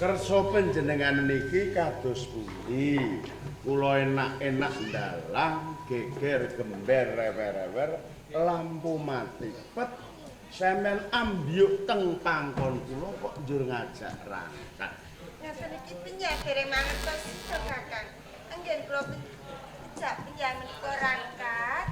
Kersa panjenengan niki kados pundi? Kula enak-enak ndalang, geger gember rewer-rewer, lampu mati pet. Semen ambyuk teng pangkon kula kok njur ngajak rangkat. Ngaten iki piye dereng mangertos to, Kakang. Anggen kula pejak piye menika rangkat.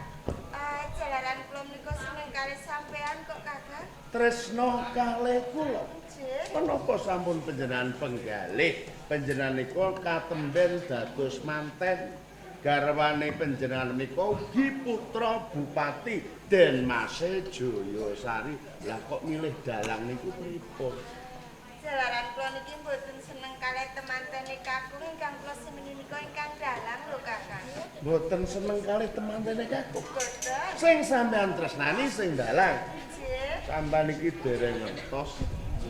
Jalaran kula menika seneng kalih sampean kok, Kakang. Tresna kalih kula. Nggih. Menapa sampun panjenengan penggalih? Panjenengan nika katemben dados manten. Garwane panjenengan menika ugi putra Bupati Denmase Jayasari. Lah kok milih dalang niku pripun? Jalaran kula niki mboten seneng kalih temantene kakung, ingkang kula senengi nika ingkang dalang lho, Kakang. Mboten seneng kalih temantene kakung. Mboten. Sing sampean tresnani sing dalang. Nggih. Sampean iki dereng ngertos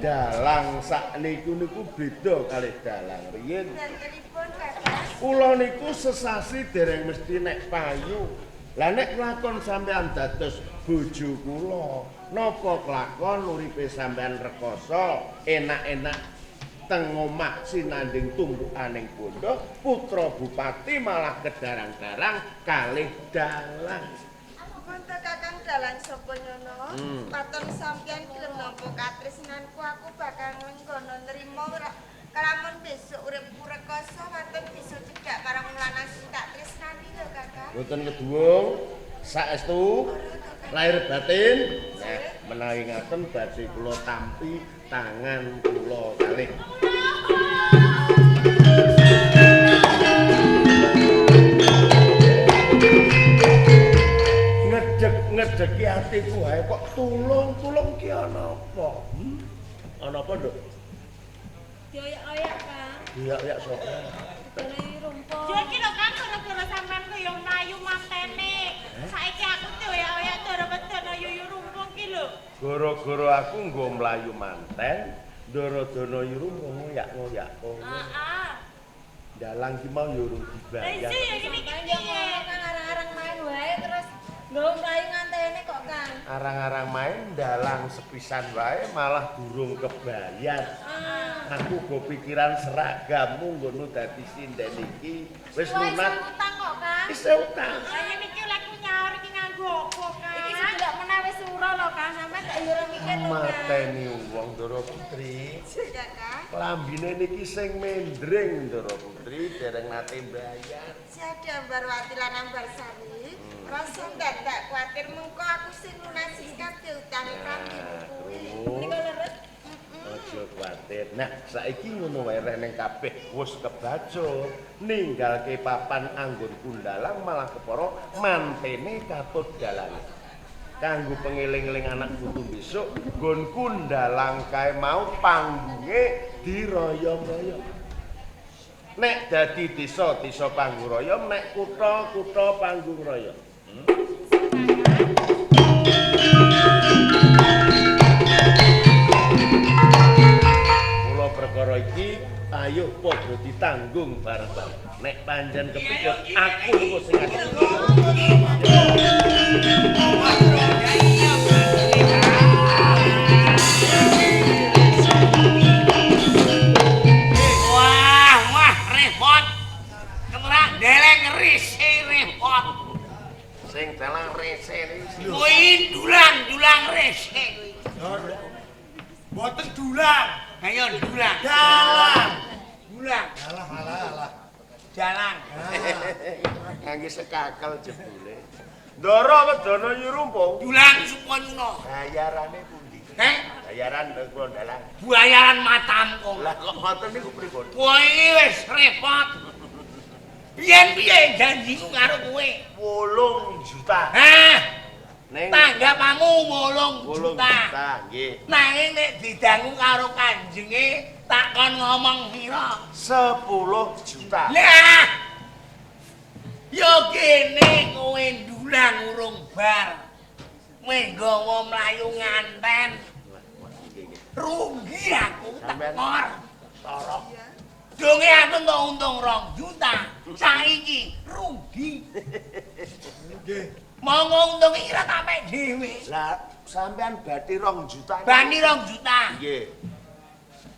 dalang sakniku niku beda kalih dalang riyin. Dantenipun, Kakang. Kula niku sesasi dereng mesti nek payu. Lah nek kelakon sampean dados bojo kula, napa kelakon uripe sampean rekoso, enak-enak teng omah sinanding tumpukaning bondo, putra bupati malah kedarang-darang kalih dalang. Ampun to, Kakang, dalang sapa nyono? Waton sampeyan gelem nampa katresnanku, aku bakal nglenggono nrimo ora kalamun besok uripku rekoso waton bisa cedhak marang lanang sing tak tresnani lho, Kakang. Mboten keduwung, saestu lahir batin. Nah, menawi ngaten badhe kula tampi tangan kula kalih. Ngedek-ngedeki atiku wae kok tulung-tulung ki ana apa? Ana apa, Nduk? Dioyak-oyak, Kang. Dioyak sapa? Dene rumput. Yo iki lho, Kang, gara-gara sampean ku yo mlayu mantene. Saiki aku dioyak-oyak ndoro wedono yuyu rumpung ki lho. Gara-gara aku nggo mlayu manten, ndoro dono yuyu ngoyak-ngoyak kono. Heeh. Dalang ki mau yo urung Lah dibayar. iya ya ngene iki Sampeyan yo piye? ngono, Kang, arang-arang main wae terus nggo mlayu ngantene kok, Kang. Arang-arang main dalang sepisan wae malah durung kebayar. Aku go pikiran seragammu nggono dadi sinden iki wis Wah, lunak isih utang kok, Kang. isih utang. Lah ngene iki lek ku nyaur iki nganggo apa, Kang? Iki sedelok menawi sura lho, Kang. Sampeyan gak yo ora mikir lho, Kang. Mateni wong Ndoro Putri. Nggih, Kakang. Klambine niki sing mendring Ndoro Putri dereng nate mbayar. Jadi Ambarwati lan Ambarsari, rasa dadak kuwatir mengko aku sing lunasi kabeh utange klambimu kuwi. Menika leres. Aja kuwatir. Nah, saiki ngono wae reh ning kabeh wis kebacut, ninggalke papan anggon kundalang malah kepara mantene katut dalange. Kanggo pengeling-eling anak putu besok, nggon kundalang kae mau panggunge diroyom-royom. Nek dadi desa, desa panggung royom, nek kutha, kutha panggung royom. Mula perkara iki ayo padha ditanggung bareng-bareng. Nek pancen kepikir aku engko sing ngadeg. Wah, wah, repot. Kemerak deleng rese repot. Sing dalang rese niki. Kuwi dulang, dulang rese kuwi. Mboten dulang. Ayo dulang. Dalang. Dulang. Alah alah alah. Jalan. Ngangge sekakel jebule. Ndara wedana Yurumpung. Dulang Supanyuna. Bayarane pundi? Heh, Bayaran kula dalang. bayaran matamku. Lah kok ngoten niku pripun? Kowe iki wis repot. Biyen piye janjiku karo kowe? 8 juta. Hah, Ning tanggapanmu 8 8 juta. juta nggih. Nanging nek didangu karo kanjenge tak kon ngomong pira? 10 juta. Lah. Ya kene kowe ndulang urung bar. Kowe nggawa mlayu nganten. Rugi aku Sampean- tekor. Sorok. Donge aku entuk untung 2 juta. Saiki rugi. Nggih. Monggo untung iki ora tak mek dhewe. Lah sampean bati 2 juta. Bani 2 juta. Nggih.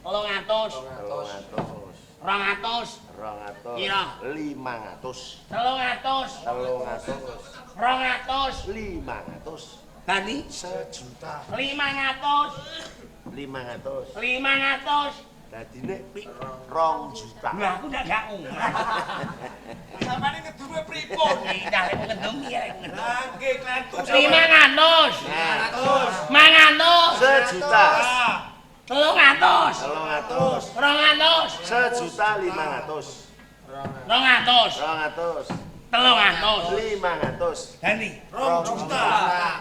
300. 300. 200. 200. Pira? 500. 300. 300. 200. 500. Dadi 1 juta. 500. 500. 500. Dadine 2 juta. Lah aku ndak gak umat. Sampeyan ngedume pripun? Iki dah lek ngendum iki lek ngendum. Lah nggih klentu. 500. Nah, 500. 1 juta. 300. 300. 200. 1 juta 500. 200. 200. 300. 500. Dadi 2 juta.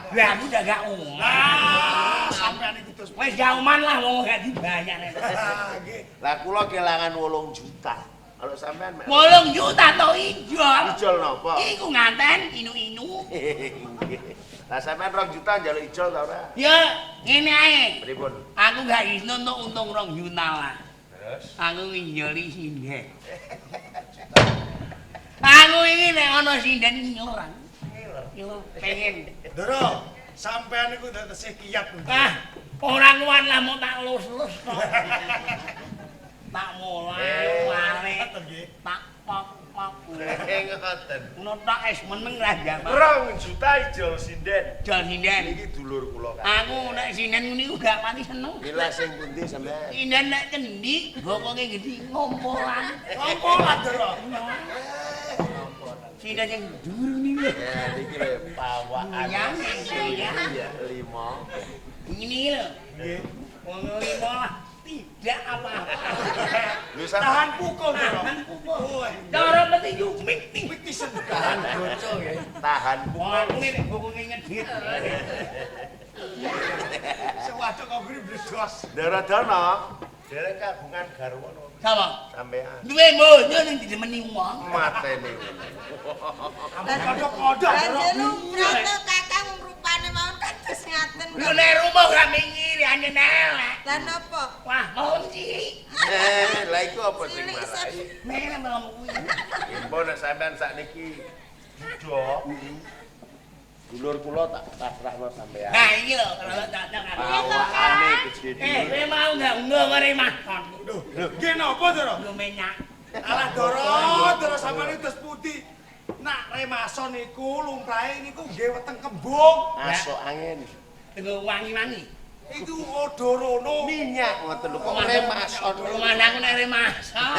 Lah aku ndak gak umat. Lah sampeyan iku terus. Wis gak uman lah wong gak dibayar. Ah, nggih. Lah kula kelangan 8 juta. Kalau sampean mek 8 juta to ijol. ijol napa? Iku nganten inu-inu. Nggih. Lah sampean 2 juta njaluk ijol ta ora? Ya ngene ae. Pripun? Aku gak iso entuk untung 2 juta lah. Terus Aku ngijoli sinden. Aku iki nek ana sinden ngiler. Ngiler. Pengen. Ndoro, sampeyan niku ndak tesih kiyat. Ah, ora kuat lah mau tak lus-lus kok. Tak mulai, wale, Nggih. tak pok-pok. Ngoten. Ngono tok es meneng lah jaman. 2 juta ijol sinden. Jol sinden. Niki dulur kula kan. Aku nek sinden niku gak pati seneng. Mila sing pundi sampean? Sinden nek cendi, bokonge gedhi ngompolan. Ngompolan, Ndoro. Sinden yang dhuwur niku. Ya niki lho pawakane. Yang Iya, 5. Ini lho. Nggih. Wong limo lah tidak apa-apa. Lho sampean Tahan pukul, Ndoro. Tahan pukul. Cara petinju mikti. Witisen. tahan tahan Wong pukul. aku nek bokonge ngedit. Sewaduk kok ngene bledos. Daradana, dereng kagungan garwa napa? Sapa? Sampean. Duwe bojo ning didemeni wong. Matene. Ampun kodho-kodho, Lah Ndoro. lumrah to Kakang rupane mawon kados ngaten. Lho nek rumah gak minggir anjen elek. Lah napa? Wah, melem cilik. Eh, lah iku apa sing Cilik marai? Nek melem kuwi. Impun nek sampean sakniki juda. Dulur kula tak pasrahno sampean. Nah iki lho, kalau cocok aku. Pawakane gede Eh, kowe mau gak nggawa remason? Lho, nggih napa, Ndoro? Nggo minyak. Alah Ndoro, Ndoro sampeyan iki terus putih. Nak remason niku lumrahe niku nggih weteng kembung. Asok angin. Nggo wangi-wangi. Iku odorono. Minyak ngoten lho kok remason. Rumah aku nek remason.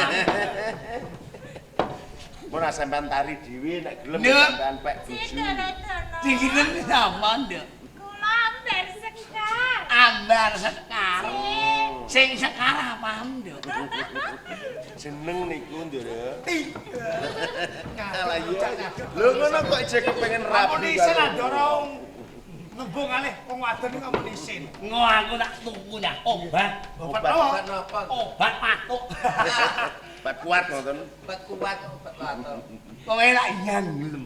Mun sampean tari dhewe nek gelem Nduk. sampean pek bojo. Dara-dara. Dikirim sapa, Nduk? Kula ambar sekar. Ambar sekar. Nggih. Sing sekar apa, Nduk? Jeneng niku, Ndoro. Alah iya. Lho ngono kok isih kepengin Ampun rabi. isin lah Ndoro. Nembung alih wong wadon niku ampun isin. Ngo aku tak tuku ya obat, Obat napa? obat patuk. Obat kuat ngoten. Obat kuat, obat waton. Kowe lak yang gelem.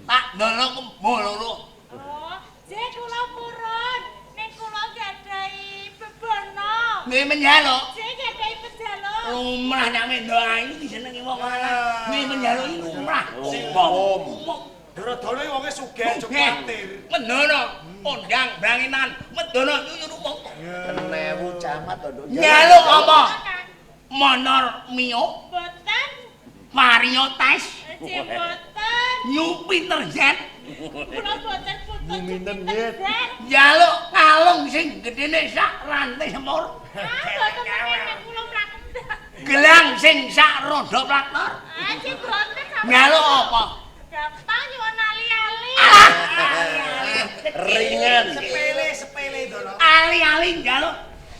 Tak ndono kembo loro. Oh, jek kula purun. Ning kula gadahi bebono. Nggih menjaluk. Jek gadahi pejaluk. Lumrah nek mendo ayu disenengi wong lanang. Nggih menjaluk iki lumrah. Umum. Umum. Ndoro Dono iki wonge sugih aja kuwatir. Mendono kondang branginan, mendono nyuyu wong. Enewu camat to, Nduk. Njaluk apa? Kang, Monor Mio, boten. Vario Tes, Jek boten. Jupiter Z. Kula boten putus Nyuminen, Jupiter Nyet. Z. Njaluk kalung sing gedene sak rantai semur. Ah, boten meneh kula mlaku. Gelang sing sak roda traktor. Ah, jek boten sampeyan. Njaluk apa? Gampang nyuwun ali-ali. Ringan. Sepele sepele Ndoro. Ali-ali njaluk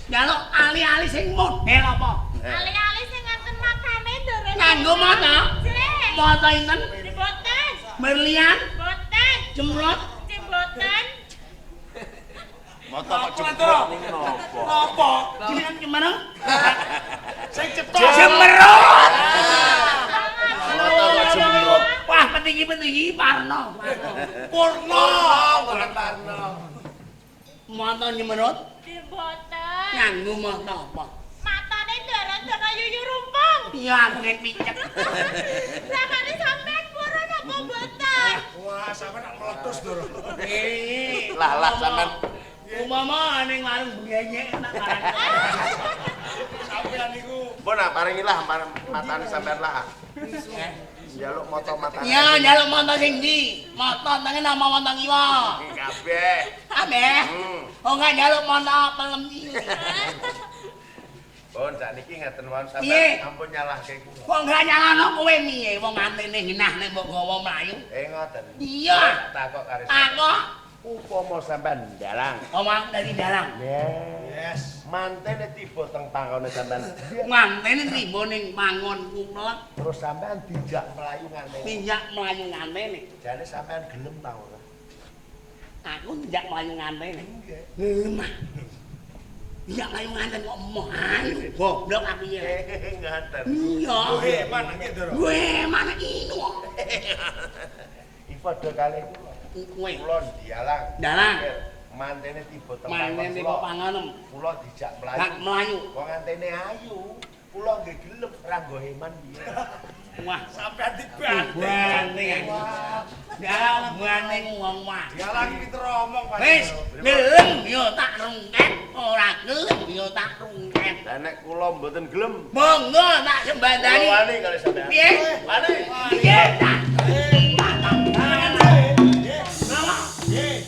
njaluk ali-ali sing model apa? Ali-ali sing ngaten makane ndoro. Nganggo mata? Jek. Mata inten, Jek boten. berlian, Boten. jemrot, Jek boten. Mata kok Napa, jembrot Ndoro? niku napa? Napa? jenengan gimana? Sing cetha. Jemerut. Mata kok jembrot. Wah, petinggi-petinggi Parno. Purna. Boten Parno. Mata nyemerut Jek boten. nganggo mata apa? Matane ndoro-ndoro yuyu rumpung. Iya, aku ngen picek. Sakane sampean purun apa boten? Wah, sampean nak meletus Ndoro. Eh, Lah lah sampean Umpama ning warung benyek tak parani. Sampeyan niku. Mbok nak paringilah matane sampean lah. Njaluk mata matane. Iya, njaluk mata sing ndi? Mata tengen apa mata kiwa? Kabeh. Kabeh. Oh, enggak njaluk mata pelem iki. Pun sakniki ngaten mawon sampean ampun nyalahke kula. Kok enggak nyalahno kowe piye? Wong antene genah nek mbok gawa mlayu. Ngoten. Iya. Takok karo. Takok. Upama sampean ndalang. Omong dari dalang. Yes. Mantene tiba teng pangone sampean. Mantene tiba ning pangon kula. Terus sampean dijak mlayu ngantene. Dijak mlayu ngantene. Jane sampean gelem ta ora? Aku dijak mlayu ngantene. Nggih. Gelem. Dijak mlayu nganten kok emoh ayo. Goblok aku iki. Ngaten. Iya. Kowe eman nggih, Ndoro. Kowe eman inu. Iki padha kalih kula. Kowe kula ndialang. Ndalang. Mantene tiba teng pangon. Mantene tiba pangonem. Kula dijak mlayu. Gak mlayu. Wong antene ayu. Kula nggih gelem ra nggo heman piye. Wah, sampean dibanting. Banting. Dalang banting wong wah. Dialang pinter omong Pak. Wis, gelem ya tak rungket, ora gelem ya tak rungket. Lah nek kula mboten gelem, monggo tak sembadani. Kula wani kali sampean. Piye? Wani. Piye ta? Nggih. Nggih.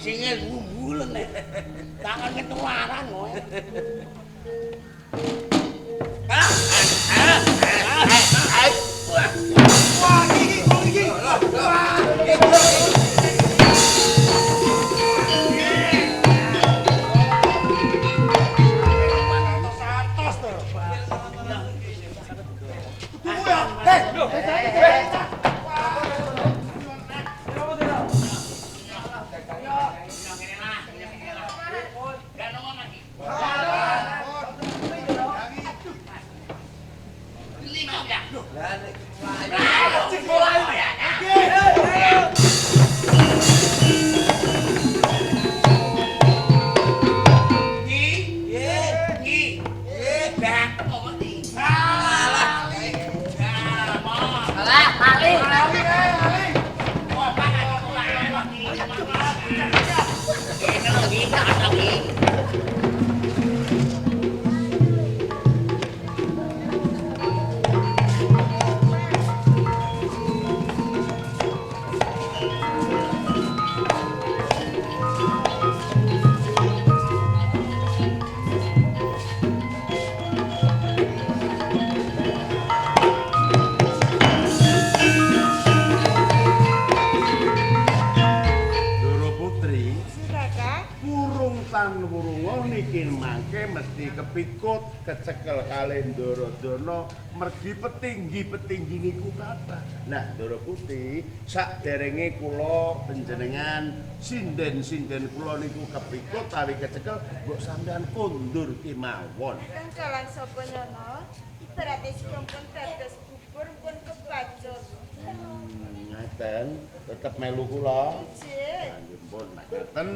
Singel bumbulen nek. Tangan ketularan kowe. Wah, iki iki. Wah. Santos to. Tunggu ya. Hei, Mesti kepikut kecekel kalih Ndaradana mergi petinggi-petinggi niku kathah. Nah, Ndara Putih, sakderenge kula panjenengan sinden-sinden kula niku kepikut tawi kecekel, mbok sampean kondur kemawon. Kang dalan sapa nyono? Ibarate sampun dados bubur pun kebacut. Ngaten, tetep melu kula. Nggih. Nggih pun ngaten,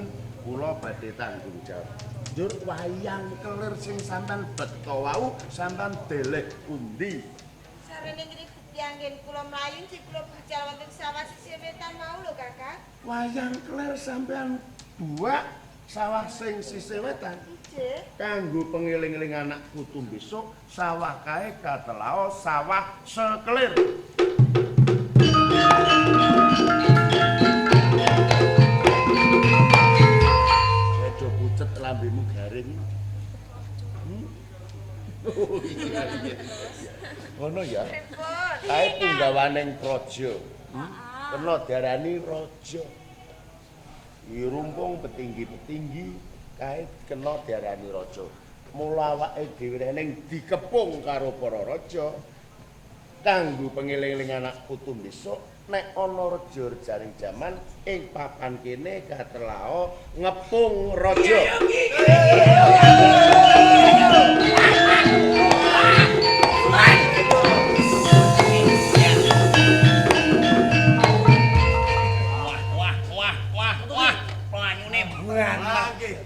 kula badhe tanggung jawab. Njur wayang kelir sing sampean beto wau sampean deleh pundi? Sarene ngribeti anggen kula mlayu nggih kula budal wonten sawah sisih wetan mau lho, Kakang. Wayang kelir sampean buak sawah sing sisih wetan. Nggih. Kanggo pengeling-eling anak putu besok sawah kae katelao sawah sekelir. Pucet lambemu garing. Oh iya iya. Ngono ya. Kae punggawaning praja. Kena diarani raja. Rumpung petinggi-petinggi kae kena diarani raja. Mula awake dhewe ning dikepung karo para raja kanggo pengeling-eling anak putu besok nek ana reja-rejaning jaman ing papan kene katelao ngepung raja. Wah wah wah wah wah mlayune banget.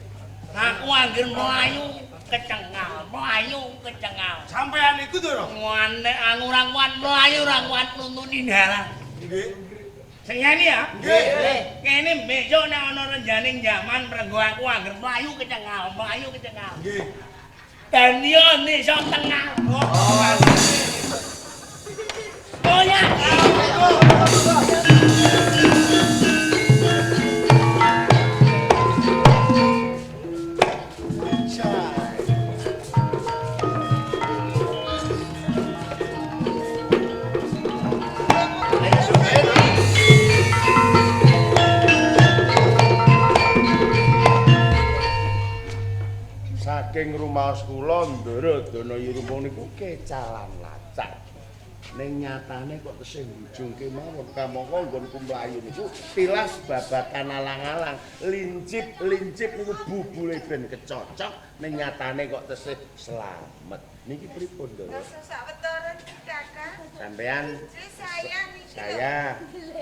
Aku anggere mlayu kecengal, mlayu kecengal. Sampean iku, Ndoro. Mane aku ora kuat mlayu ora kuat nuntuni dalan. Nggih. Sing ngene ya? Nggih. Kene besok nek ana renjaning jaman mrenggo aku angger mlayu kecengal, mlayu kecengal. Nggih. Dan yo iso tengah. Oh ya. Saking rumaos kula Ndara Dana Rumpung niku kecalan lacak. Ning nyatane kok tesih njujungke mawon kamangka nggonku mlayu niku tilas babakan alang-alang, lincip-lincip niku bubule ben kecocok ning nyatane kok tesih slamet. Niki pripun, Ndara? Rasa sawetara niki Kakang. Sampean saya niki. Saya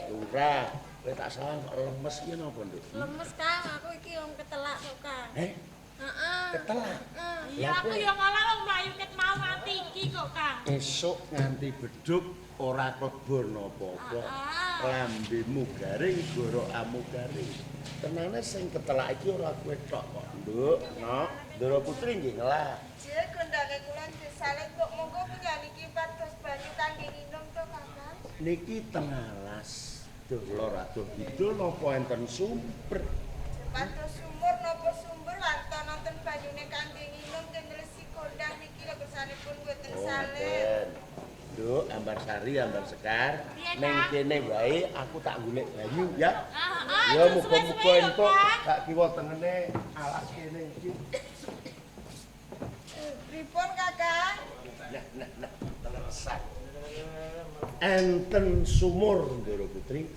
lurah. Kowe tak salah kok lemes iki napa, Nduk? Lemes, Kang. Aku iki wong ketelak kok, Kang. Eh? Heeh. Ketelak. Iya, aku yo ngalah wong mlayu ket mau nganti iki kok, Kang. Esuk nganti beduk ora klebon apa-apa. Lambemu garing, gorokamu garing. Tenane sing ketelak iki ora kowe tok kok, Nduk. Nok, Ndara Putri nggih ngelak. Nggih, gondange kula nggih saleh kok monggo punya niki pados banyu kangge nginum to, Kakang. Niki teng alas. Duh lor aduh kidul napa enten sumber? Pados sumur napa sumber wanton nonton banyune kangge nginum ten resi kondang niki lho kersanipun mboten saleh. Nduk, Ambar Sari, Ambar Sekar, ning kene wae aku tak golek banyu ya. Ya muga-muga entuk gak kiwa tengene alas kene iki. Pripun, Kakang? Nah, nah, nah, telesan. Enten sumur Ndara Putri.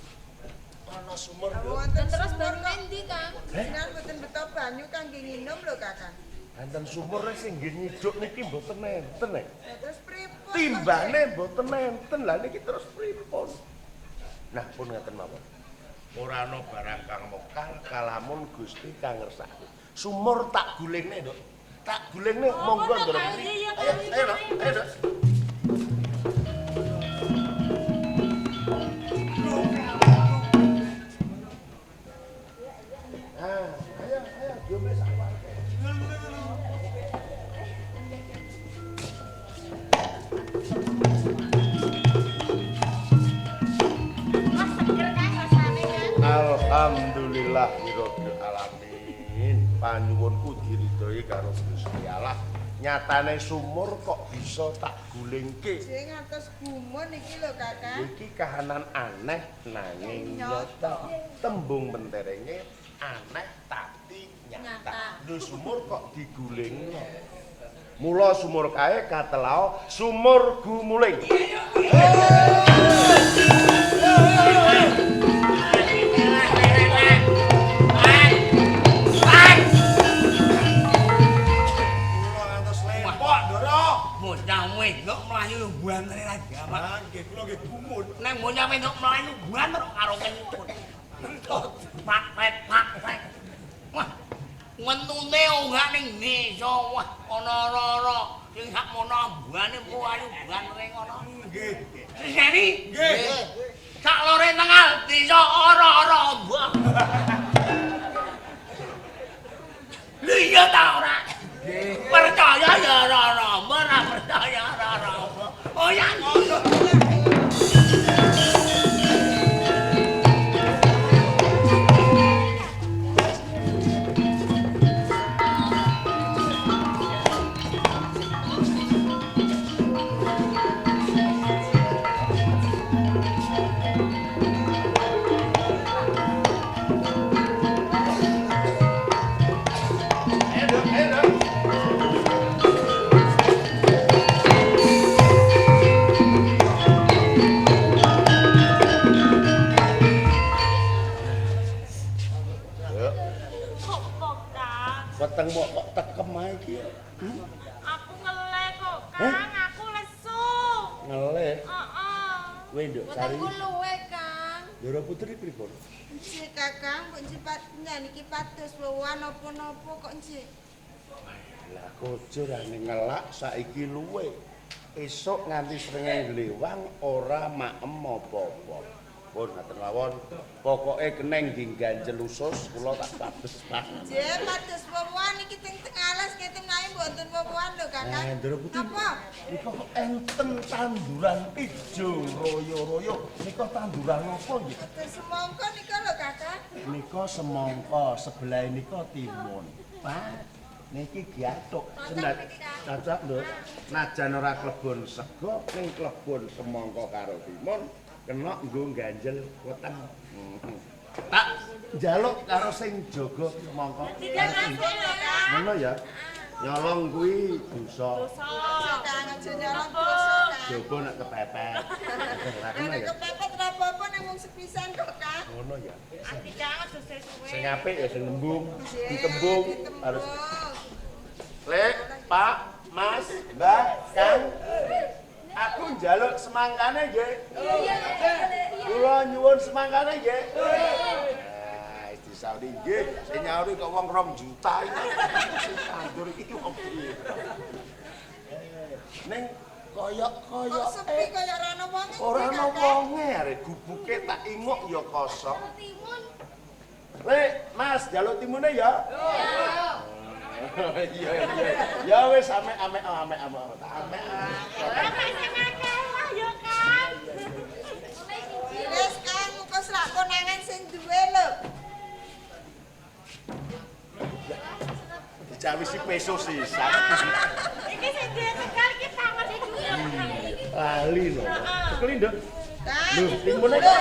Ana sumur, Nduk. Wonten terus sumur banyu kok. endi, Kang? Jenengan mboten beto banyu kangge nginum lho, Kakang. Enten sumur sing nggih nyiduk niki mboten enten. Lah terus pripun? Timbane mboten enten. Lah niki terus pripun? Nah, pun ngeten mawon. Ora ana barang kang mokal kalamun Gusti kang ngersake. Sumur tak gulingne, Nduk. Tak gulingne monggo Ndara Putri. Ayo, ayo, Nduk. Ayo, Nduk. Ah, ayo, ayo, diombe sak warke. Mas seger Kang rasane, Kang. Alhamdulillahirabbil alamin. Panyuwunku diridhoi karo Gusti Allah. Nyatane sumur kok bisa tak gulingke. Nggih ngantos gumun niki lho, Kakang. Iki kahanan aneh nanging nyata. Tembung menterenge aneh tapi nyata. Lho sumur kok digulingno. Mula sumur kae katelao sumur gumuling. Kula ngantos lempok, Ndara. Bocah wedok mlayu buantere ra jamak. Ah, nggih kula nggih gumun. Nek bocah wedok mlayu buanter karo kenyut. Pak pet pak pet. Wah, wentune ora ning desa. Wah, ana-ana sing sakmono ambane mlayu buantere ngono. Nggih. Siseni? Nggih. Sak lore tengah desa ora-ora mbah. Lho iya ta ora? Percaya ya ora-ora, ora percaya ora-ora. Oh ya ngono. Ayo, Nduk, ayo, Nduk. Nduk, Kok kok, Kang. wetengmu kok tekem ae iki ya. Aku ngeleh kok, Kang. Aku lesu. Ngeleh. Heeh. Kowe Nduk Sari. Wetengku luwe, Kang. Ndara Putri pripun? Nggih, Kakang, mbok nggih niki pados wowan napa-napa kok nggih. Lah kojur ane ngelak saiki luwe. Esuk nganti srengenge glewang ora maem apa-apa. Pun ngaten mawon. Pokoke keneng nggih ganjel usus kula tak pados pangan. Nggih, pados wowoan iki teng tengah alas ngeten nae mboten wowoan lho, Kakang. Ndoro Putih. Napa? Nika kok enten tanduran ijo royo-royo. Nika tanduran napa nggih? Kados semangka nika lho, Kakang. Nika semangka, sebelah nika timun. Pak, niki gathuk. Cocok lho. Najan ora klebon sego, ning klebon semangka karo timun, kena nggo ganjel weteng. Tak njaluk karo sing jaga semangka. Ngono ya. Nyolong kuwi dosa. Dosa. Kang aja nyolong dosa, Kang. Jogo nek kepepet. Ora kena Nek ya. kepepet ora apa-apa nang mung sepisan kok, Kang. Ngono ya. Ati Kang aja suwe-suwe. Sing apik ya sing nembung, Nggih, ditembung ditembung. harus. Lek, Pak, Mas, Mbak, Kang. Aku njaluk semangkane nggih. Kula nyuwun semangkane nggih. Nah, wis disauri nggih. Sing nyauri kok wong 2 juta iki. Sing tandur iki wong piye. Ning koyok-koyok Kok sepi kaya ora ana wonge. ora ana wonge arek gubuke tak inguk ya kosong. Lek, Mas, njaluk timune ya. Iya iya. Ya wis ame ame ame ame tak ame. Ame sing akeh lah ya, Kang. Wis Kang, muga selak konangan sing duwe lho. Dicawisi peso sisan. Iki sing duwe tegal iki pangan duwe. Lali lho. Cekeli, Nduk. Kang, Lho, timune lho.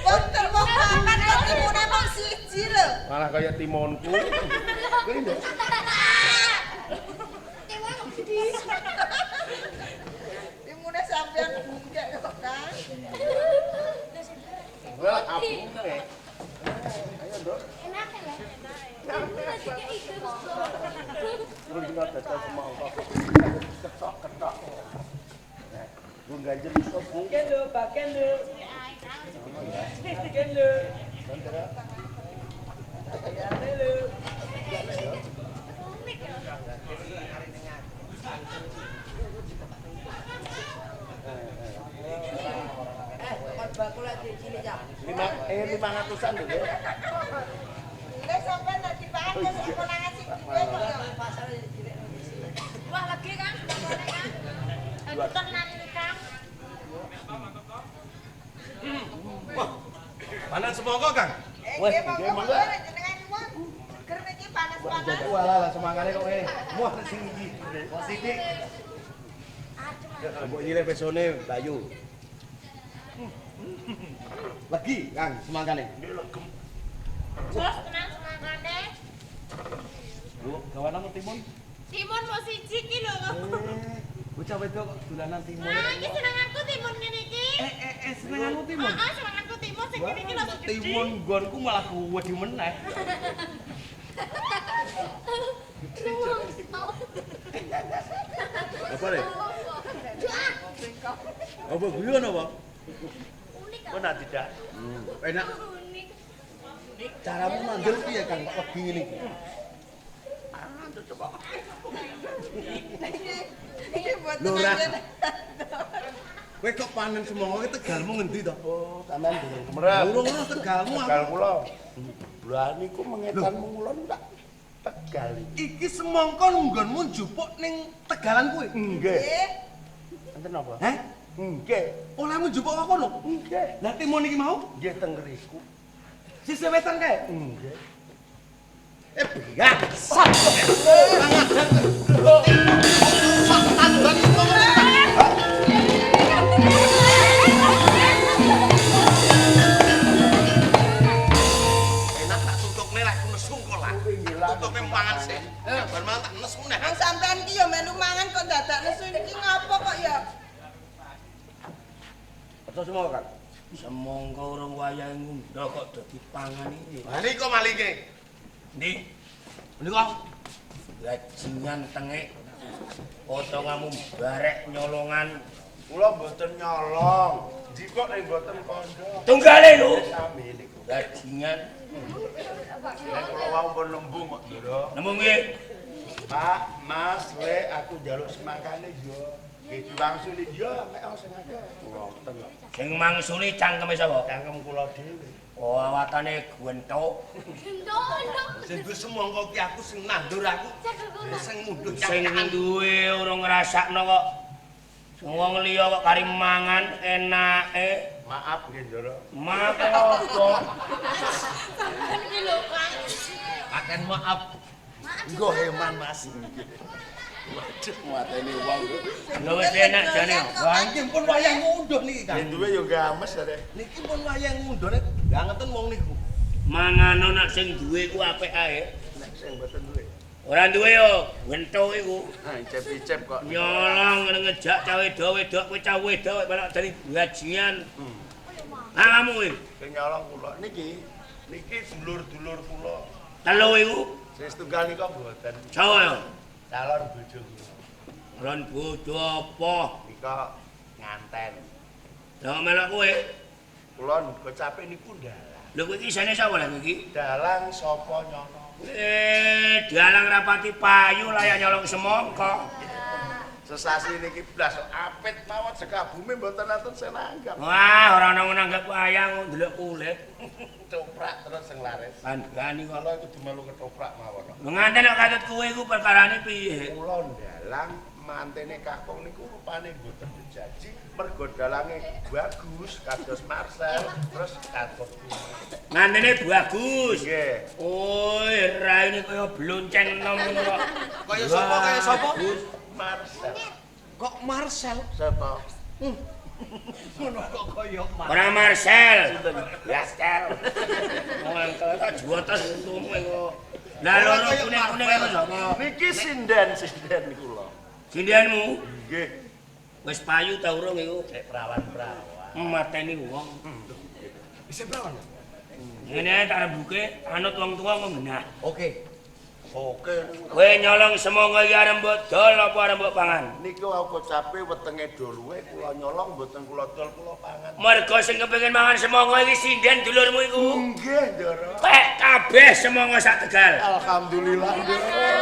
Wong wong papat kok timune mung siji lho. Malah kaya timonku. Cekeli, Nduk. Timune sampean bungkek kok, Kang. Wah, abune. Ayo, Nduk. Enak ya? Terus kita dadak semangka. Ketok-ketok. Gue ganjel iso, Bu. Bagian lho, bagian lho. Bagian lho. Bagian lho. Eh, bakul lagi cilik ya. 500-an lho, ya. Lha sampean nek dipangan kok selak konangan sing duwe kok ya. Wah, legi Kang, semangkane Kang. Tenan iki, Kang. Wah, panen semangka, Kang. Nggih, monggo monggo jenengan nyuwun. Seger niki panas-panas. Walah lah semangkane kok ngene. Wah sing iki. Kok sithik. Mbok nyilih pesone Bayu. Legi, Kang, semangkane. Jos tenan semangkane. Lho, gawanmu timun. Timun mau siji ki lho. Bocah wedok kok dolanan timun. Ah, iki senenganku timun ngene iki. Senenganmu timun. Heeh, senenganku timun sing ngene iki lho sing gedhe. Timun nggonku malah wedi meneh. Apa re? Apa guyon apa? Unik Kok nak tidak? Enak. Caramu manggil piye, Kang? Kok legi ngene iki? Iki mboten Lho, Ra. anjen. Kowe kok panen semangka ki tegalmu ngendi to? Oh, sampean durung kemerep. Urung ora tegalmu aku. Tegal kula. Lah niku mengetan mengulon tak Tegal iki. Iki semangka nggonmu njupuk ning tegalan kuwi. Nggih. Nggih. Enten apa? Heh? Nggih. Olehmu njupuk kok kono? Nggih. Lah timun iki mau Nggih teng ngriku. sisih wetan kae. Nggih. Eh biasa. Kurang ajar. Sak tanduran semangka. Enak tak tutukne lah aku nesu kok lah. Tutukne mangan sik. Bar mangan tak nesu neh. Wong sampean iki ya melu mangan kok dadak nesu iki ngopo kok ya? Aja semangka, Kang. Semangka urung wayahe ngundha kok do dipangan iki. Lah niko malinge. Ndi? Niku Bajingan tengik. Potonganmu barek nyolongan. Kula mboten nyolong. Jikok ning mboten kandha. Tunggale lho. Sami niku. Bajingan. Nek kula wau pun nembung kok, Ndoro. Nemu nggih. Pak, Mas, Le, aku njaluk semangkane yo. Nggih diwangsuli ya mek sing akeh. Ngoten. Sing mangsuli cangkeme sapa? Cangkem kula dhewe. Oh, awatane gwenthuk. Gendong. Sing duwe semangka ki aku sing nandur aku. Sing mundhut Sing duwe urung ngrasakno kok. Wong liya kok kari mangan enake. Maaf nggih, Ndara. Maaf apa? Sampeyan iki lho, Kang. Akan maaf. Nggo heman Mas. Waduh, mateni wong. Lho wis enak jane. Lah iki pun wayang ngunduh niki, Kang. Sing duwe yo games arek. Niki pun wayang ngunduh nek gangeten wong niku. Mangano nak sing duwe ku apik ae. Nek sing mboten duwe. Ora duwe yo gwenthuk iku. Ha icep-icep kok. Nyolong ngejak cah wedok-wedok kowe cah wedok malah dadi bajingan. Alamu kuwi. Sing nyolong kula niki, niki dulur-dulur kula. Telu iku Sing setunggal nika mboten. Jawa yo. Calon bojo kula. Calon bojo apa? Nika nganten. Lah melok kowe. Kula gocape niku dalang. Lho kowe iki isane sapa lha iki? Dalang sapa nyono? Dalang rapati payu layak nyolong semangka. Sesasi niki blas apit mawon seka bumi mboten nonton sing nanggap. Wah, ora ana nanggap wayang ndelok kulit. Ketoprak terus sing laris. Kandhani kok. Kula kudu melu ketoprak mawon. Lho nganten kok katut kowe iku perkarane piye? Kula ndalang mantene kakung niku rupane mboten dijaji mergo dalange bagus kados Marcel terus katut kula. Mantene bagus. Nggih. Oh, raine kaya blonceng enom ngono kok. Kaya sapa kaya sapa? Marcel. Kok Marcel? Sapa? Ngono kok kaya Marcel. Ora Marcel. Marcel. Wong angkel tak juotos untumu kok. Lah loro kuning-kuning iku sapa? Niki sinden-sinden kula. Sindenmu? Nggih. Wis payu ta urung iku? Cek perawan-perawan. Mateni wong. Isih perawan? Ngene tak rembuke anut wong tuwa kok genah. Oke. Oke. Kowe nyolong semangka iki arep mbok dol apa arep mbok pangan? Niku aku kocape wetenge do luwe kula nyolong mboten kula dol kula pangan. Mergo sing kepengin mangan semangka iki sinden dulurmu iku. Nggih, Ndara. Pek kabeh semangka sak Tegal. Alhamdulillah, Ndara.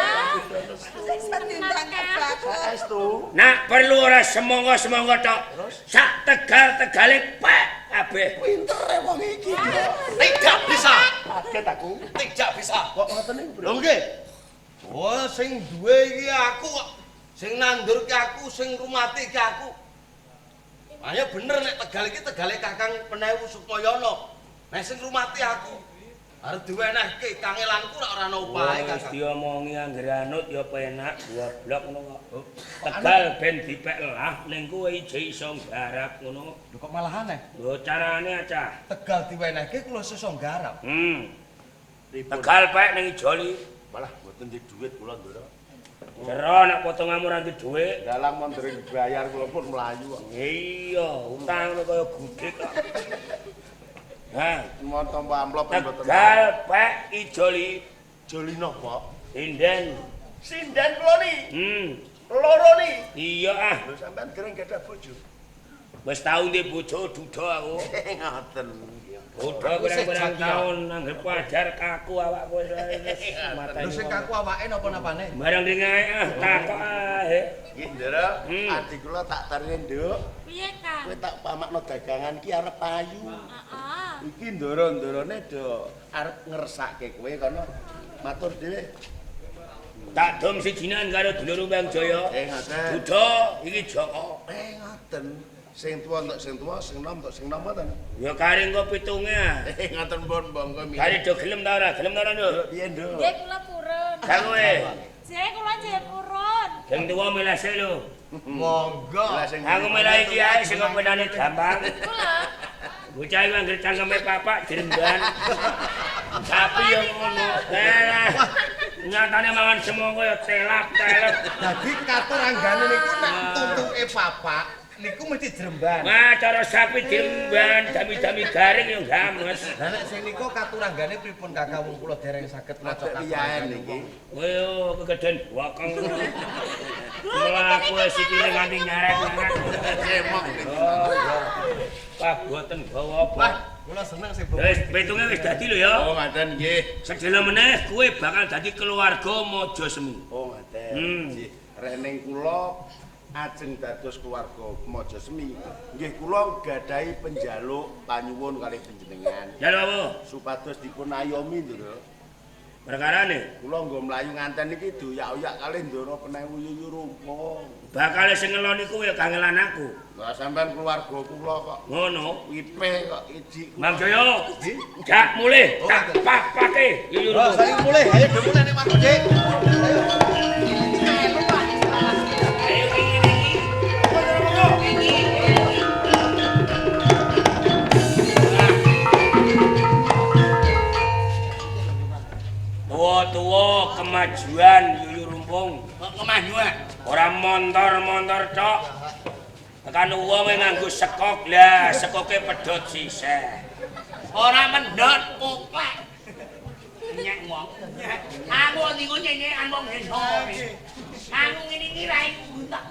Sing kebakar. Saestu. Nak perlu ora semangka-semangka tok. Sak Tegal-tegale pek kabeh. Pintere wong iki. Tidak bisa. Kaget aku. Tidak bisa. Kok ngoten niku, Bro? Lho nggih. Oh, sing duwe iki aku kok. Sing nandur ki aku, sing rumati ki aku. Ayo bener nek Tegal iki Tegale Kakang Penewu Sukmayana. Nek sing rumati aku arep diwenehke kangelanku ora ana upahe Wis Kakang. diomongi anggere anut ya penak goblok ngono kok. Tegal ben dipek lah ning kowe ije iso nggarap ngono. Lho kok malah aneh. Lho carane acah. Tegal diwenehke kula sesa nggarap. Tegal pek ning ijoli. Malah mboten di duit kula, Ndara. Jero nek potonganmu ora duwe dhuwit. Dalang mon dereng bayar kula pun mlayu kok. Iya, utang kaya gudhek kok. Nah, Mon tampa amplop mboten. Tegal pek ijoli. Joli napa? Sinden. Sinden kula ni. Loro ni. Iya ah. Lho sampean dereng gadah bojo. Wis tau ndek bojo duda aku. Ngoten. Duda pirang-pirang taun anggere pajar kaku awakku wis mateni. Lho sing kaku awake napa-napane? Barang dingae ah takok ae. Nggih, Ndara. Adi kula tak tarine, Nduk. Piye, Kang? Kowe tak pamakno dagangan ki arep payu. Heeh. Iki ndara-ndarane do arep ngersake kowe kono matur dhewe. Tak dom sijinan karo dulur Bang Jaya. Ngoten. Duda iki Joko. Ngoten. Sing tuwa entuk sing tuwa, sing nom entuk sing nom ngoten. Ya kari engko pitunge ah. Ngoten pun monggo mi. Kari do gelem ta ora? Gelem ta ora, Nduk? Piye, Nduk? Nggih kula purun. Kang kowe. Jek kula jek purun. Sing tuwa milih lho. Monggo. Aku milih iki ae sing penane gampang. Kula. Bocah iku anggere cangkeme papak jremban. Sapi yo ngono. Lah. Nyatane mangan semangka ya telap-telep. Dadi katuranggane niku nek tuntuke papak niku mesti jremban. Wah, cara sapi jremban, dami-dami garing yo games. Lah nek sing niku katuranggane pripun Kakang wong kula dereng saged maca katuranggane niki. Kowe yo kegeden bokong. Mlaku sikile nganti nyarek-nyarek. Cemok. Oh, iya. Kaboten gawa apa? Wah, kula seneng sing Wis pitunge wis dadi lho ya. Oh, ngaten nggih. Sedhela meneh kowe bakal dadi keluarga Mojosemi. Oh, ngaten. Nggih. Rening kula Ajeng dados keluarga Mojosemi. Nggih kula gadahi penjaluk panyuwun kalih panjenengan. Njaluk apa? Supados dipun ayomi, Ndara. Perkarane kula nggo mlayu nganten iki doyak-oyak kalih Ndara Penewu Yuyu Rumpung. Bakale sing ngeloni kuwi ya kangelan aku. Lah sampean keluarga kula kok. Ngono, wipe kok iji. Mang Jaya, gak mulih, tak papake Yuyu Rumpung. Oh, saiki mulih, ayo do mulih ning Mas Dik. Tuwa-tuwa kemajuan Yuyu Rumpung. Kok kemajuan? Ora montor-montor tok. Tekan wong nganggo sekok lah, sekoke pedhot sisih. Ora mendhot poklek. Nyek wong. Aku niku nyenyekan wong desa. Aku ngene iki rae buntak.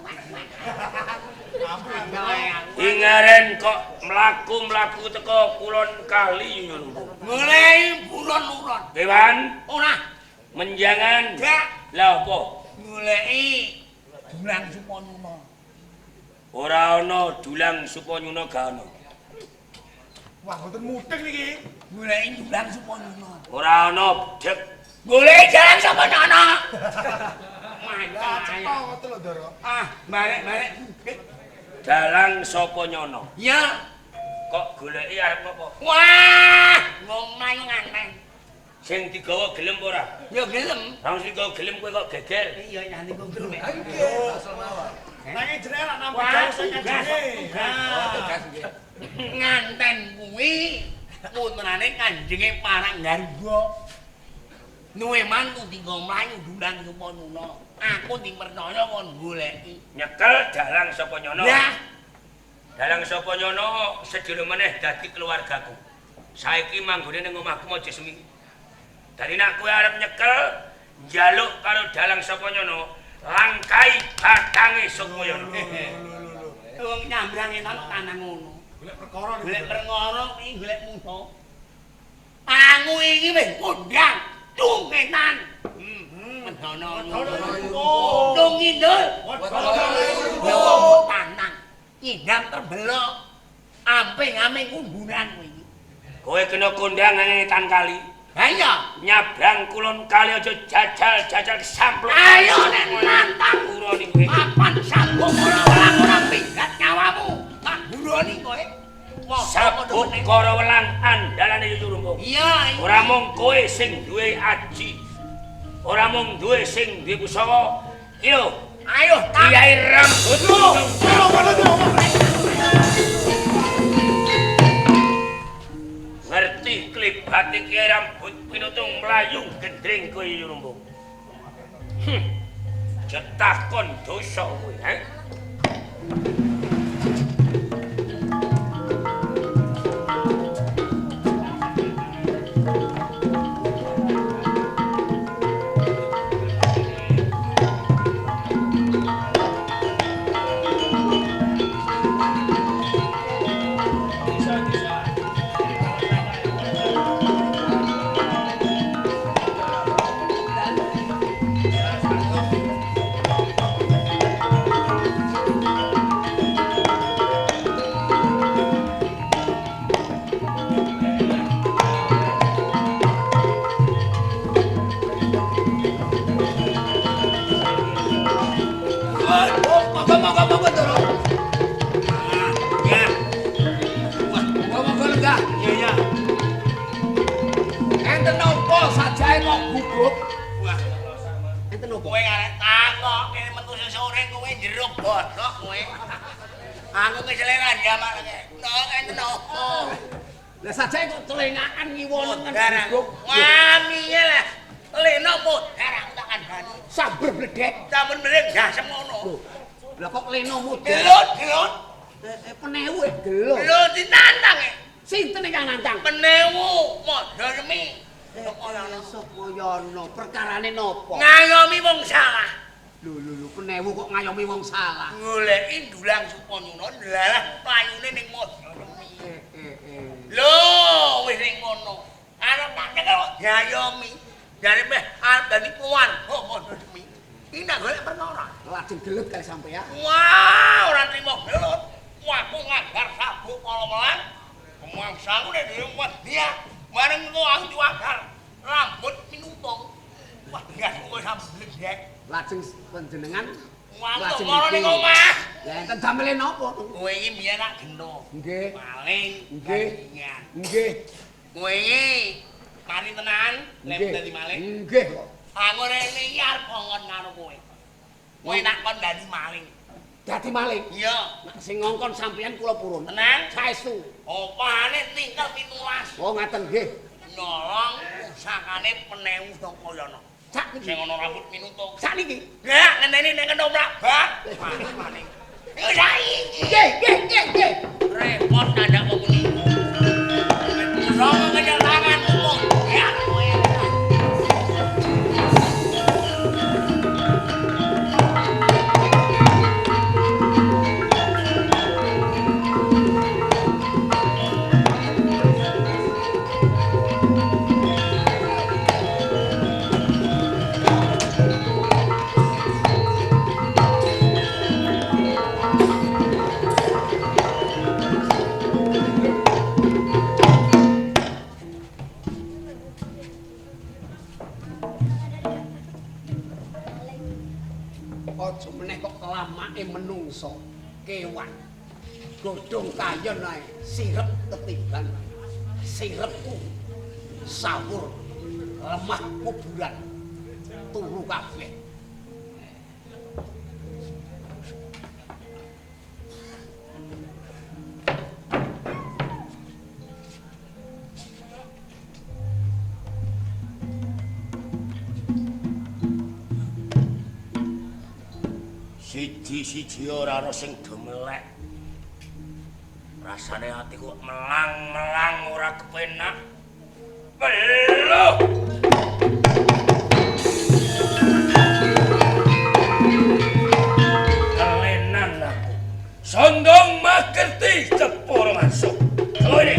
Ingaren kok mlaku-mlaku teko kulon kali Yuyu Rumpung. Goleki buron-uron. Kewan? Ora. Menjangan. Gak. Lah apa? Goleki Dulang Supanyuna. Ora ana Dulang Supanyuna gak ana. Wah, mboten mudeng niki. Goleki Dulang Supanyuna. Ora ana dek. Goleki Jalan Supanyuna. Lah cetha ngoten lho, Ndara. Ah, barek-barek. Dalang Supanyana. Ya. Kok goleki arep apa? Wah, wong mlayu nganten. Sing digawa gelem ora? Ya gelem. Wong sing digawa gelem kowe kok geger. Iya, nyanyi kok gelem. Nanging jenenge lak nampi gawe sing kanjenge. Nganten kuwi putrane kanjenge Parang Garba. Nuwe mantu dienggo mlayu Dulang Supanyuna. Aku dipercaya kon goleki. Nyekel Dalang Supanyana. Lah, Dalang Supanyana sedina meneh dadi keluargaku. Saiki manggone ning omahku Mojosemi. Dadi nek kowe arep nyekel njaluk karo Dalang Supanyana, langkai batange Supanyana. Wong nyambrang etan tanang ngono. Golek perkara niku. Golek perkara iki golek musa. Aku iki wis kondang tungetan. Medana. Tung ngidul. Tanang. Nyidam terbelok. Amping-amping kumburan kowe iki. Kowe kena kondang nang etan kali. Ha iya, nyabrang kulon kali aja jajal-jajal samplok. Ayo nek nantang buroni kowe. Papan sabuk ora welang ora pinggat nyawamu. Tak buroni kowe. Sabuk karo welang andalane Yuyu Rumpung. Iya. Ora mung kowe sing duwe aji. Ora mung duwe sing duwe pusaka. Iyo, ayo Kiai Rambut. Ngerti klibate Kiai Rambut Pinutung mlayu gendring kowe Yuyu Rumpung. Cetakon dosa kowe, ha? Kowe arek takok kene metu sesore kowe jeruk bodhok kowe. Aku keseleran jamak kowe. Nok enten opo? Lah sajake kok celengakan ngiwo nengen guguk. Wah, piye lah. Leno modar aku tak kandhani. Sabar bledek. Sampun bledek gasem ngono. Lah kok leno modar? Gelut, gelut. Penewu gelo. Lho ditantang e. Sinten ingkang nantang? Penewu modar mi. Sukoyono, perkarane napa? Ngayomi wong salah. Lho lho lho, Penewu kok ngayomi wong salah. Goleki Dulang Supanyuna ndalah payune ning Mojosemi. Lho, wis ning ngono. Arep tak cekel kok diayomi. Jare meh arep dadi keluarga Mojosemi. Iki nak golek perkara. Lajeng gelut kali sampeyan. Wah, ora trimo gelut. Aku ngagar sabuk kala melang. Kemangsaku nek dhewe wedi. Bareng engko aku diwagar rambut minutung. Wah, gas kowe sampe blek. Lajeng panjenengan lajeng mara ning omah. Lah enten damele napa? Kowe iki biyen nak geno. Nggih. Maling. Nggih. Nggih. Kowe iki mari tenan lek dadi maling. Nggih kok. Aku rene iki arep ngongkon karo kowe. Kowe nak kon dadi maling. Dadi maling? Iya. Nek sing ngongkon sampeyan kula purun. Tenan? Saestu. Opane tinggal 17. Oh ngaten nggih. Nyolong pusakane Penewu Sangkayana. Sak niki sing ana rambut minutung. Sak niki. Nggih, ngenteni nek ketoprak bak. Maling. Iku saiki. Nggih, nggih, nggih, nggih. Repot ndandak wong ngene. Pusaka kenyal tangan umum. Ya kowe. Aja meneh kok kelamake menungso kewan godhong kayon ae sirep tetiban sirepku sawur lemah kuburan turu kabeh. Siji-siji ora ana sing do melek. Rasane atiku melang-melang ora kepenak. Peluh. Kelenan aku. Sondong makerti ceporo masuk. Kelone.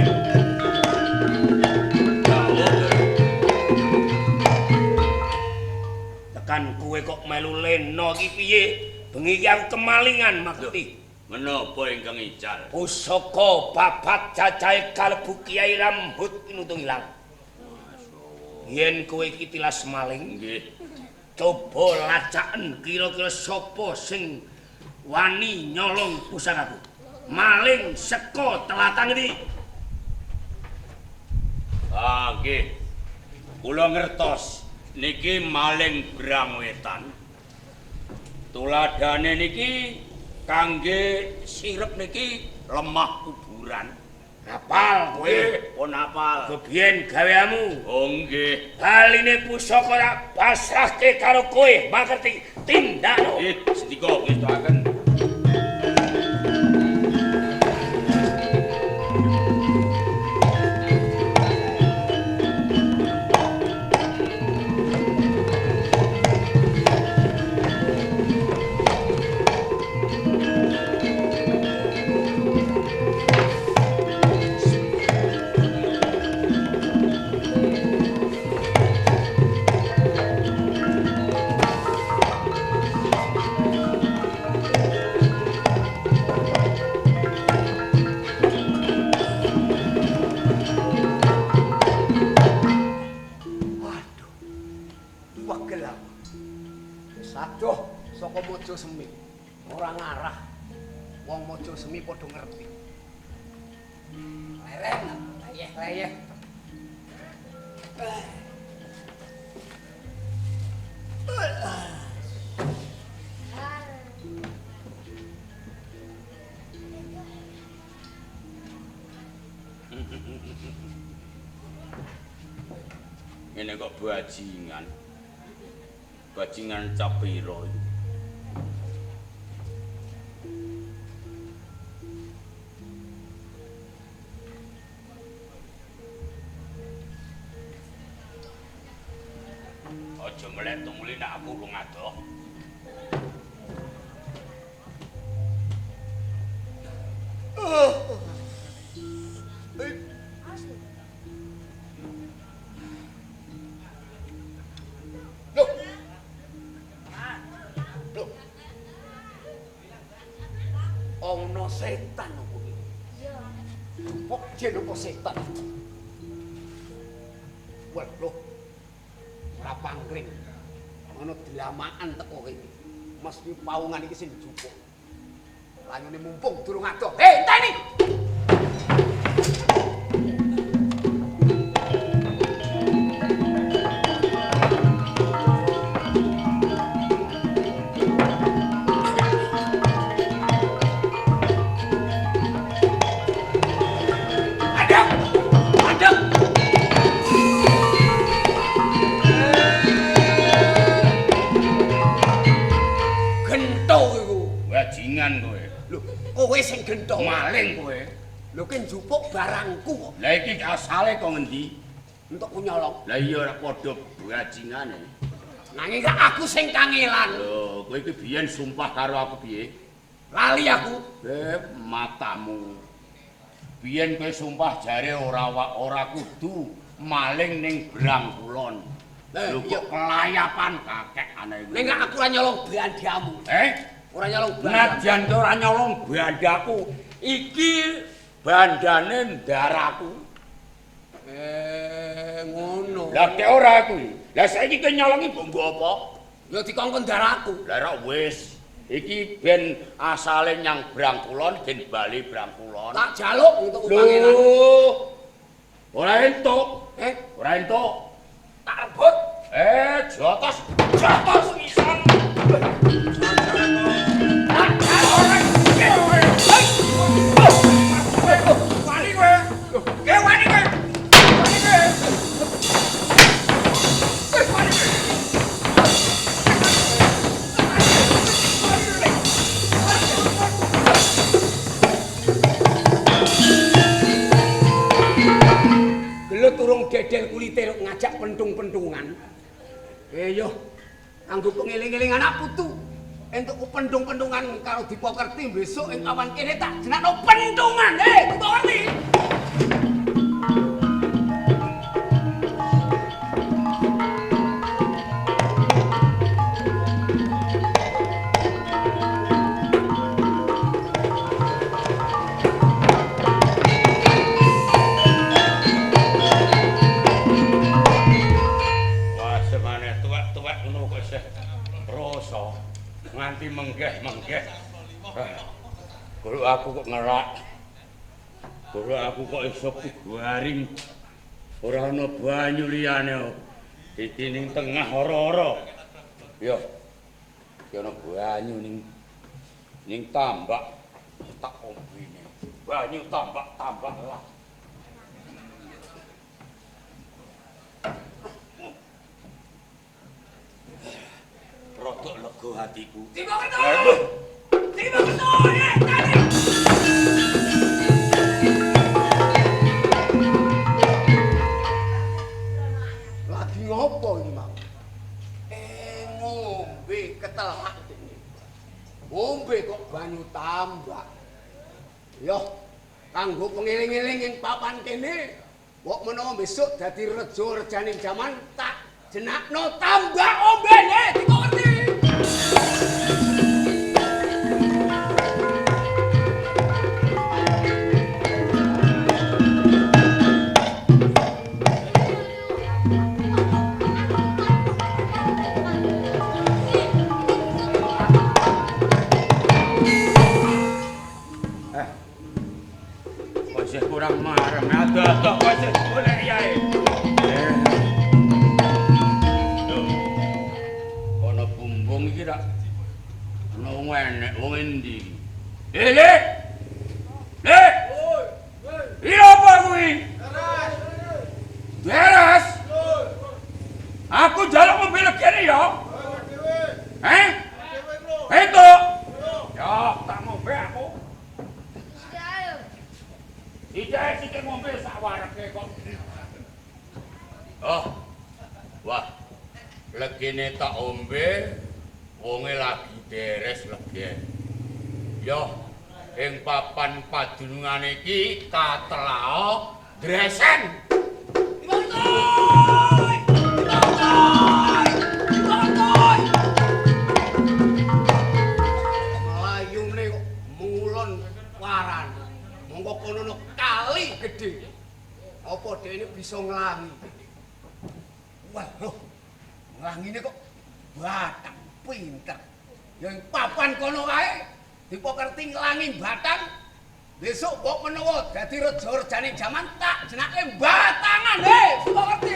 Tekan kowe kok melu lena iki piye? Bengi iki aku kemalingan makti. Menapa ingkang ical? Pusaka babat cacahe kalebu Kiai Rambut Pinutung ilang. Yen kowe iki tilas maling, nggih. Coba lacaken kira-kira sapa sing wani nyolong pusakaku. Maling saka telatang iki. Ah, nggih. Kula ngertos niki maling Brang Wetan. Tuladhane niki kangge sirep niki lemah kuburan. Hafal kowe? Pun hafal. Kebiyen gaweamu? Oh nggih. Baline pusaka tak pasrahke karo kowe, makerti tindakno. Nggih, sendika ngestokaken. Saka Mojo Semi ora ngarah wong Mojo Semi padha ngerti. Leren leyeh-leyeh. Ngene kok bajingan. Bajingan cap piro iki? Aja melek tumuli nek aku urung adoh. Loh. Setan apa iki? Iya. Jupuk jin apa setan? Waduh. Ora pangkring. Ana dlamaan teko kene. Mesti paungan iki sing dijupuk. Lanyune mumpung durung adoh. Hei, enteni. Kowe sing gentho. Maling kowe. Lho ki njupuk barangku kok. Lah iki asale kok ngendi? Entukku nyolong. Lah iya ora padha bajingane. Nanging aku sing kangelan. Lho, kowe iki biyen sumpah karo aku piye? Lali aku. Matamu. Biyen kowe sumpah jare ora kudu maling ning Brang Kulon. Lho kok kelayapan kakek aneh kuwi. Ning aku ora nyolong bandamu. Ora nyolong bandamu. Najan ora nyolong bandaku, iki bandane ndaraku. Ngono. Lah tek ora kuwi. Lah saiki kowe nyolongi mbok apa? Ya dikongkon ndaraku. Lah ora wis. Iki ben asale nyang Brang Kulon ben bali Brang Kulon. Tak jaluk untuk pangeran. Ora entuk. Ora entuk. Tak rebut. Jotos. Jotos pisan. Wani kowe. Wani kowe. Wani kowe. Wani kowe. Gelut urung dedel kulite ngajak pentung-pentungan. Yo, kanggo pengeling-eling anak putu. Entukku pentung-pentungan karo Dipokerti besok ing awan kene tak jenakno pentungan. Dipokerti. Wah, semane tuwek-tuwek ngono kok isih rasa. Nganti menggeh-menggeh. Guru aku kok ngerak. Guru aku kok iso garing. Ora ana banyu liyane. Iki ning tengah ora-ora. Yo. Iki ana banyu ning tambak tak ombene. Banyu tambak-tambak lah. Rodok lega hatiku. Dipokerti. Dipokerti. Tani. Lagi ngopo iki, Mang? Ngombe ketelak dene. Ngombe kok banyu tambak. Yo, kanggo pengeling-eling ing papan kene, mbok menawa besok dadi reja-rejaning jaman tak jenakno tambak ombene. Dipokerti. Kok isih kurang marem adoh-adoh kok isih golek yae. Lho. Ana bumbung iki rak ana wong enek wong endi? Le. Le. Iki apa kuwi? Beres. Aku njaluk mobil kene ya. Entuk. Ya, tak ngombe aku. Ijek sithik ngombe sak wareke kok. Oh. Wah. Legene tak ombe, wonge lagi deres legen. Yo, ing papan padunungane iki katelao dresen. Mlayune kok mengulon Kali gede. Apa dhekne bisa nglangi? Wah, loh. Nglangine kok batang pinter. Ya ing papan kono kae dipokerti nglangi batang. Besok mbok menawa dadi reja-rejane jaman tak jenake batangan, he, pokerti.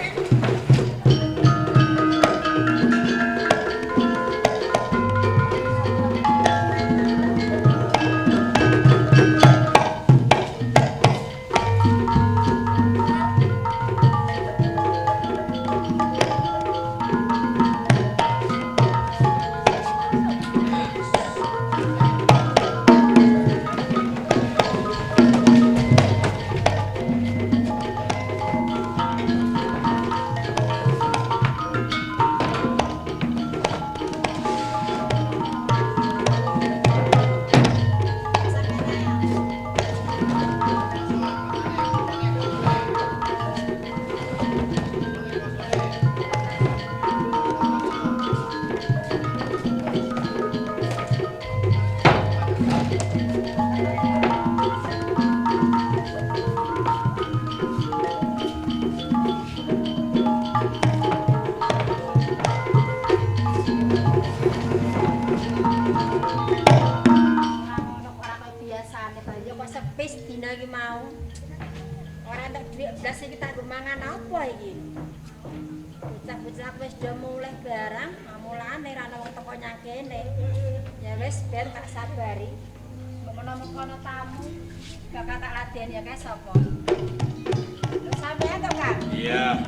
Ya kae sapa? Lho sampean to, Kang? Iya.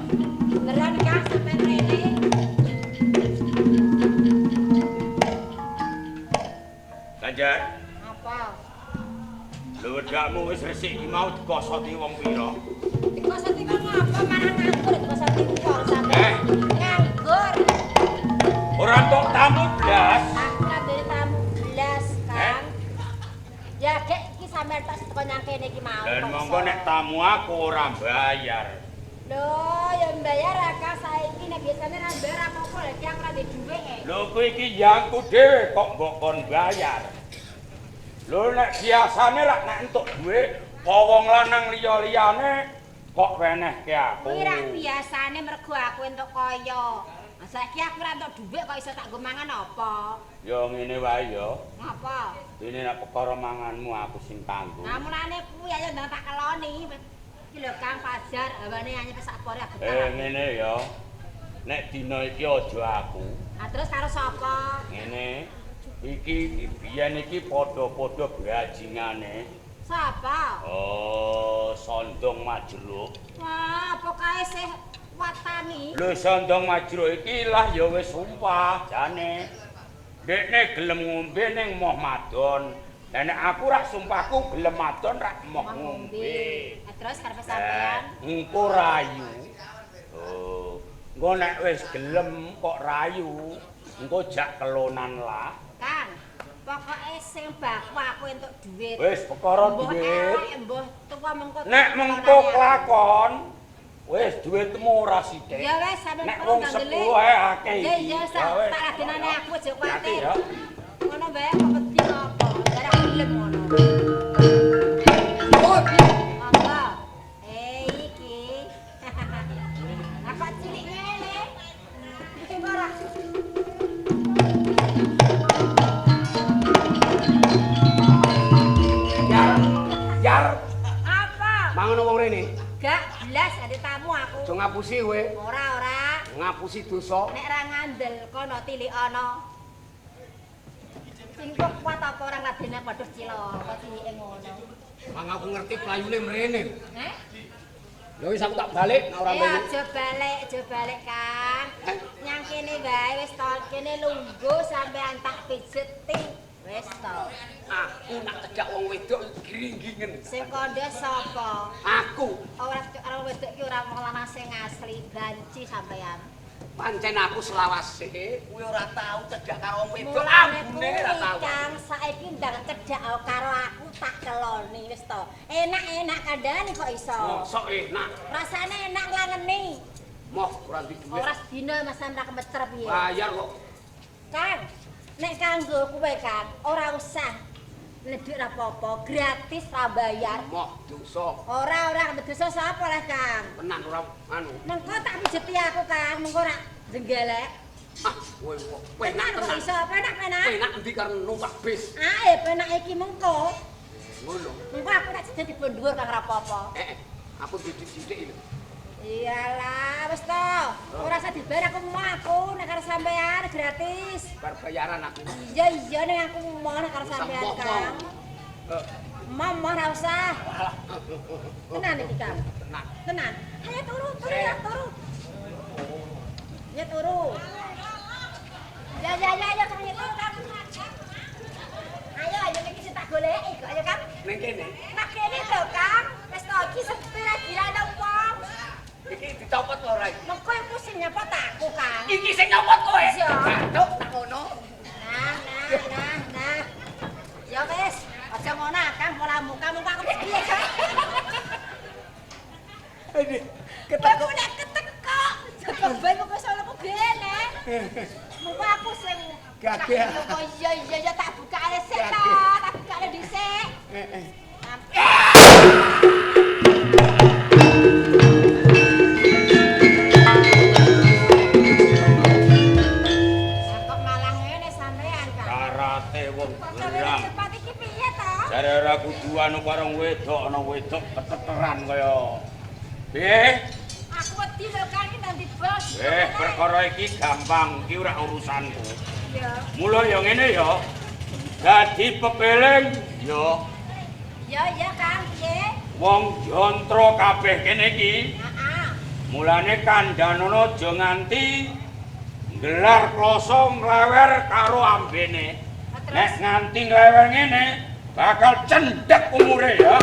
Beneran Kang sampean rene? Ganjar. Apa? Lho wedakmu wis resik iki mau dikosoti wong pira? Dikosoti wong apa? Malah nganggur dikosoti wong sampean. Nganggur. Ora entuk tamu blas. Aku ora duwe tamu blas, Kang. Ya gek sampean tak teko nyang kene iki mau. Lah monggo nek tamu aku ora mbayar. Lho, ya mbayar Kang saiki nek biasane ra mbayar apa-apa lha iki aku ora duwe dhuwit. Lho kuwi iki yangku dhewe kok mbok kon bayar. Lho nek biasane rak nek entuk dhuwit kok wong lanang liya-liyane kok wenehke aku. Kuwi rak biasane mergo aku entuk kaya. Lah saiki aku ora entuk dhuwit kok iso tak nggo mangan apa? Ya ngene wae ya. Ngapa? Dene nek perkara manganmu aku sing tanggung. Nah mulane kuwi ayo ndang tak keloni. Iki lho Kang Fajar, hawane anyep sak pore aku. Ngene ya. Nek dina iki aja aku. Lah terus karo sapa? Ngene. Iki biyen iki padha-padha bajingane. Sapa? Oh, Sondong Majruk. Wah, apa kae sih watani? Lho Sondong Majruk iki lah ya wis sumpah jane. Dekne gelem ngombe ning moh madon. Lah nek aku rak sumpahku gelem madon rak moh ngombe. Lah terus karepe sampean? Engko rayu. Oh, engko nek wis gelem kok rayu, engko jak kelonan lah. Kang, pokoke sing baku aku entuk dhuwit. Wis perkara dhuwit. Mbuh tuwa mengko. Nek mengko kelakon, wis dhuwitmu ora sithik. Ya wis sampean nek wong 10 ae akeh iki. Ya ya tak ladenane aku aja kuwatir. Ngono bae kok wedi apa? Ora gelem ngono. Monggo. Iki. Lah kok cilik ngene? Iki ora. Yar. Yar. Apa? Mangono wong rene. Gak blas ada tamu aku. Aja ngapusi kowe. Ora ora. Ngapusi dosa. Nek ra ngandel kono tilik ana. Sing kok kuat apa ora ngladene padha cilaka cilike ngono. Mang aku ngerti playune mrene. Heh? Lho wis aku tak balik nek ora melu. Aja balik Kang. Nyang kene wae wis to kene lungguh sampean tak pijeti. Wis to. Aku nak cedhak wong wedok gringgingen. Sing kandha sapa? Aku. Ora karo wedok iki ora wong lanang sing asli banci sampean. Pancen aku selawase kuwi ora tau cedhak karo wong wedok, ambune ora tau. Kang saiki ndang cedhak karo aku tak keloni wis to. Enak-enak kandhane kok iso. Mosok enak. Rasane enak nglangeni. Moh ora duwe dhuwit. Ora sedina Mas ora kemecer piye. Bayar kok. Kang, nek kanggo kowe Kang, ora usah Nek ra apa-apa, gratis ra bayar. Moh dosa. Ora ora dosa sapa lah, Kang? Tenan ora anu. Mengko tak pijeti aku, Kang, mengko ora jenggelek. Ah, kowe penak tenan. Iso penak-penak. Penak endi karo numpak bis? Ah, penak iki mengko. Ngono. Mengko aku tak jejeti dhuwur Kang ra apa-apa. Heeh. Aku didik-didik lho. Iyalah, wis to. Ora usah dibayar aku mau aku nek karo sampean gratis. Bar bayaran aku. Iya iya nek aku mau nek karo sampean, Kang. Mau mau ora usah. Tenan iki, Kang. Tenan. Tenan. Ayo turu, turu ya, turu. Ya turu. Ya ya ya ya Kang, ya turu Kang. Ayo ayo iki sing tak goleki kok ayo Kang. Ning kene. Nang kene lho, Kang. Wis to iki sepi lagi ra ana wong. Iki dicopot ora iki? Mengko iku sing nyopot aku, Kang. Iki sing nyopot kowe. Iya. Bathuk tak ngono. Nah, nah, nah, nah. Ya wis, aja ngono Kang, pola muka mengko aku piye, Kang. Ini ketekuk. Aku nek ketekuk. Coba mengko sono gene. Mengko aku sing gagah. Iya iya iya tak bukane sik to, tak bukane dhisik. Heeh. Jare ora kudu anu karo wedok ana wedok keteteran kaya. Piye? Aku wedi lho Kang iki nang bos. Perkara iki gampang, iki ora urusanku. Iya. Mula ya ngene ya. Dadi pepeling ya. Ya ya Kang, piye? Wong yantra kabeh kene iki. Heeh. Mulane kandhanono aja nganti nggelar kloso nglewer karo ambene. Nek nganti nglewer ngene bakal cendhek umure ya.